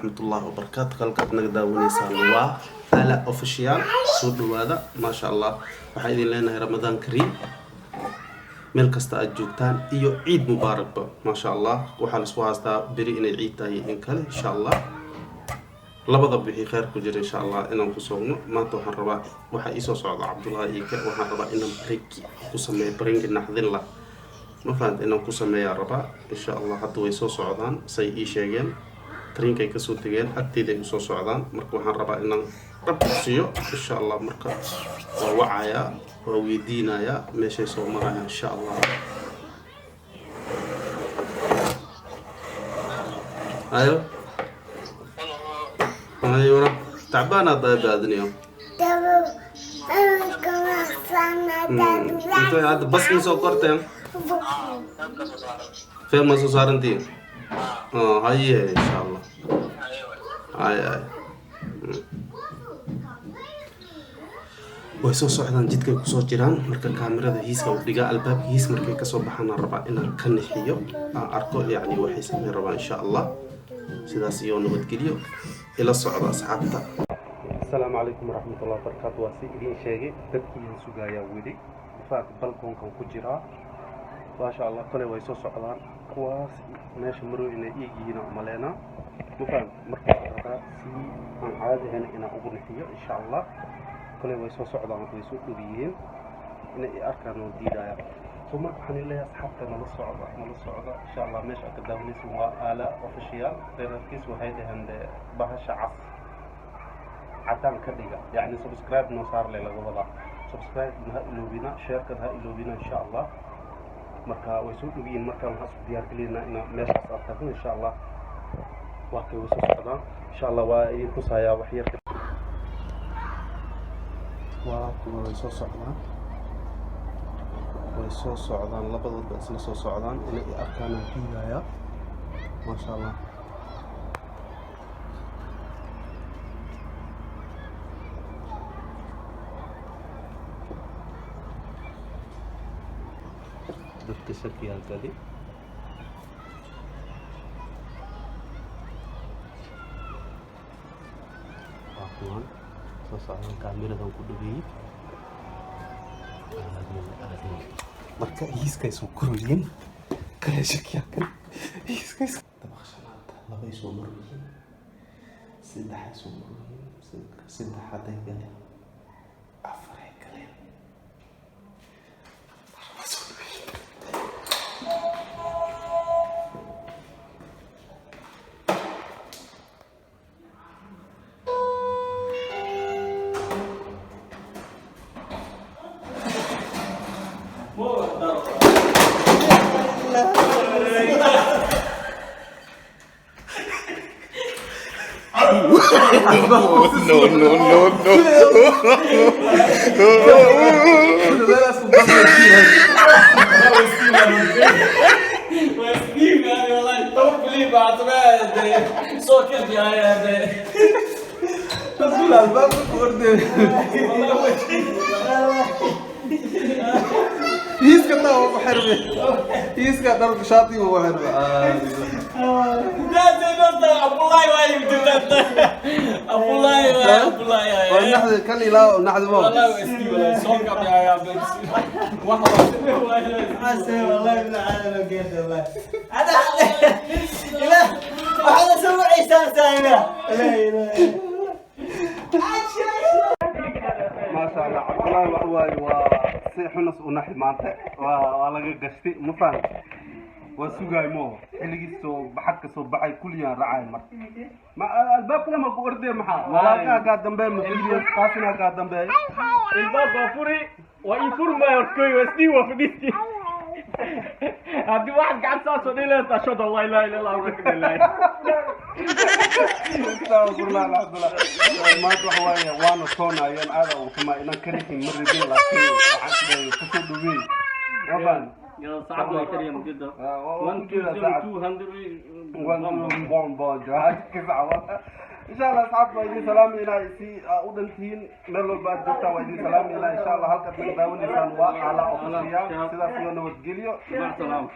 Waraxmatullaahi wabarakaatu. Halkaad naga daawanaysaan waa Ala Official. Soo dhawaada, maasha Allah. Waxaan idin leenahay Ramadaan kariim meel kasta aad joogtaan iyo ciid mubaarakba, maasha Allah. Waxaa laisku haastaa beri inay ciid tahay in kale. Insha Allah labada bixi kheyr ku jira, insha Allah inaan ku soogno. Maanta waxaan rabaa, waxaa iisoo socda Cabdullaahi Iike. Waxaan rabaa inaan prank-i ku sameeyo, prank-i naxdin lah, ma fahanta, inaan ku sameeyaa rabaa, insha Allah. Hadda way soo socdaan, say ii sheegeen, tariinkay kasoo tegeen, agteyda ay usoo socdaan. Marka waxaan rabaa inaan dhab siiyo, insha Allah. Marka waa wacayaa, waa weydiinayaa meeshay soo marayaan, insha Allah. Ayo ayora, tacbaanaad baadiniyo. Intay hadda bas ma soo korteen, fee ma soo saarantiin? Haye, insha Allah. Hay hay, way soo socdaan, jidkay kusoo jiraan. Marka kaamirada hiiska u dhigaa, albaabka hiis markay kasoo baxaan aan rabaa inaan ka nixiyo, aan arko yacni waxay sameyn rabaa, insha Allah. Sidaas iyo nabadgelyo, ila socda asxaabta. Asalaamu calaykum waraxmatullahi wabarakaatu. Waa si idiin sheegay, dadkiiaan sugayaa weli. Infact balkoonkan ku jiraa, maasha Allah. Kole way soo socdaan kuwaas meesha marow inay iig yihiin oo maleynaa, ma fahamta. Marka waxaan rabaa si aan caadi ahayn inaan ugu nixiyo, insha Allah. Kole way soo socdaan, way soo dhow yihiin, inay i arkaan oo diidaya. So marka waxaan leeyahay asxaabta, nala socda, nala socda, insha Allah. Meesha aad ka daawanaysa waa Aala Official. Reerarkiis waxay dhaheen de bahasha cas cadaan ka dhiga, yacni subscribe noo saar le laga wadaa. Subscribe ha iloobina, share-kan ha iloobina, insha Allah. Marka way soo dhow yihiin. Marka waxaan isku diyaar geliynaa inaan meeshaas aad tagno, insha Allah. Waa kay, way soo socdaan, insha Allah. Waa idin tusayaa wax yar. Waa kuwa, way soo socdaan, way soo socdaan, labadoodba isla soo socdaan. Inay i arkaan aan diidayaa, maasha Allah. Dadka shakiyaa gali. Waa kuwan soo socdaan, kaamiradan ku dhaweeyey. Aadin aadin, marka hiiskay soo korayeen kale, shakiyaa gali hiiskay. Dabaq shanaad, labay soo marayeen, saddexay soo marayeen, saddex hadday galeen, afaray galeen, waa soo dhaweeyeen. No, no, no, no. والله don't believe. soo keenay. Rasuul albaabka ku orday. Hiiska taa waa ku xirmay. Hiiska dharka shaatiga ku xirmay. Abdullahi waay, Abdullahi Waa waay. naxdi kan ilaa naxdi ma. والله اسكي ولا سوق يا حسن والله ابن العالم كيف والله انا لا وهذا سوى عيسى لا لا لا. Maasha Allah, Cabdullaahi waxa waaye waa si xunas u naxi maanta. Waa laga gashtay, ma fahamta. Waa sugaay mo xilligiis soo baxad ka soo baxay kulliyaan raacay. Marka ma albaabkana ma ku ordee, maxaa walaalkaa kaa dambeeya, ma fiiriyo qaasina kaa dambeeya. Ilbaabka waa furi, waa ii furmaya horkoy, waa isdii, waa fadhiisti. Haddii waxaad gacan saasoo dhileed, ashhadu an laa ilaaha illa Allah wa ilaaha. Astagfirullah alxamdulillah. Maanta waxa waaye waana toonaayeen, aada ugu xumaa inaan ka nixin ma rabin, laakiin waxaan isleeyahay kusoo dhaweey, ma fahamta. يلا صعب يا كريم جدا. Waa ku jeedaa sacab. 200. Bon bon insha Allah. Asxaabta, waa idin salaamayna si aa u dhantihiin meel walba aad joogtaan, waa idin salaamayna, insha Allah. Halkaad naga daawanaysaan waa Ala Official. Sidaas iyo nabadgelyo. مع السلامة.